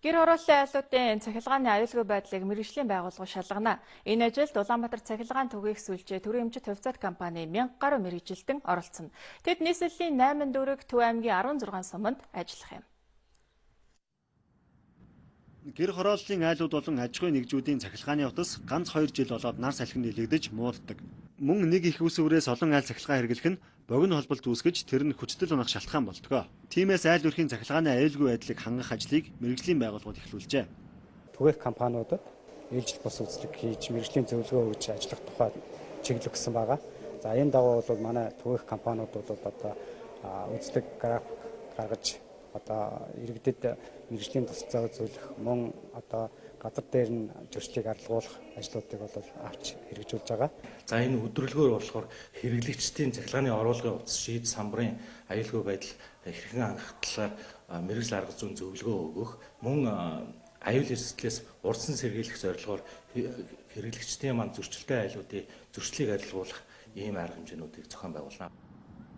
Гэр хорооллын айлуудын цахилгааны аюулгүй байдлыг мэргэжлийн байгууллага шалгана. Энэ ажилд Улаанбаатар цахилгаан түгээх сүлжээ төрийн эмчит хувьцаат компани 1000 гаруй мэргэжилтэн оролцсон. Тэд нийслэлийн 8 дүүрэг, Төв аймгийн 16 суманд ажиллах юм. Гэр хорооллын айлууд болон аж ахуйн нэгжүүдийн цахилгааны утас ганц 2 жил болоод нар салхинд нэлэгдэж мууддаг. Мөн нэг их усврээс олон айл цахилгаан хэрэглэх нь богино холболт үүсгэж тэр нь хүчтэл унах шалтгаан болдгоо. Тиймээс айл өрхийн цахилгааны аюулгүй байдлыг хангах ажлыг мэргэжлийн байгууллагууд эхлүүлжээ. Түгээх компаниудад ээлжил бус үзлэг хийж мэргэжлийн зөвлөгөө өгч ажиллах тухай чиглэл өгсөн байгаа. За энэ дагуу бол манай түгээх компаниуд бол одоо үзлэг график гаргаж одоо иргэдэд мэргэжлийн тусцаа үзүүлэх, мөн одоо газар дээр нь зөрчлийг арилгуулах ажлуудыг бол авч хэрэгжүүлж байгаа. За энэ өдөрлгөөр болохоор хэрэглэгчдийн цахилгааны оруулгын утас, шийд самбарын аюулгүй байдал хэрхэн хангах талаар мэргэжил арга зүйн зөвлөгөө өгөх, мөн аюул эрсдлээс урдсан сэргийлэх зорилгоор хэрэглэгчдийн маань зөрчилтэй айлуудын зөрчлийг арилгуулах ийм арга хэмжээнүүдийг зохион байгуулна.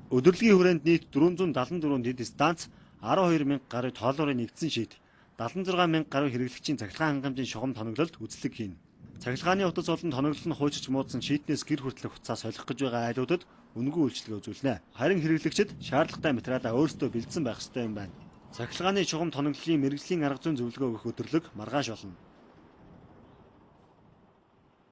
Өдөрлөгийн хүрээнд нийт 474 дэд станц, 12 мянга гаруй тоолуурын нэгдсэн шийд, 76 мянга гаруй хэрэглэгчийн цахилгаан хангамжийн шугам тоноглолд үзлэг хийнэ. Цахилгааны утас болон тоноглол нь хуучирч муудсан шийднээс гэр хүртэлх утсаа солих гэж байгаа айлуудад үнэгүй үйлчилгээ үзүүлнэ. Харин хэрэглэгчид шаардлагатай материалаа өөрсдөө бэлдсэн байх ёстой юм байна. Цахилгааны шугам тоноглолын мэргэжлийн арга зүйн зөвлөгөө өгөх өдөрлөг маргааш болно.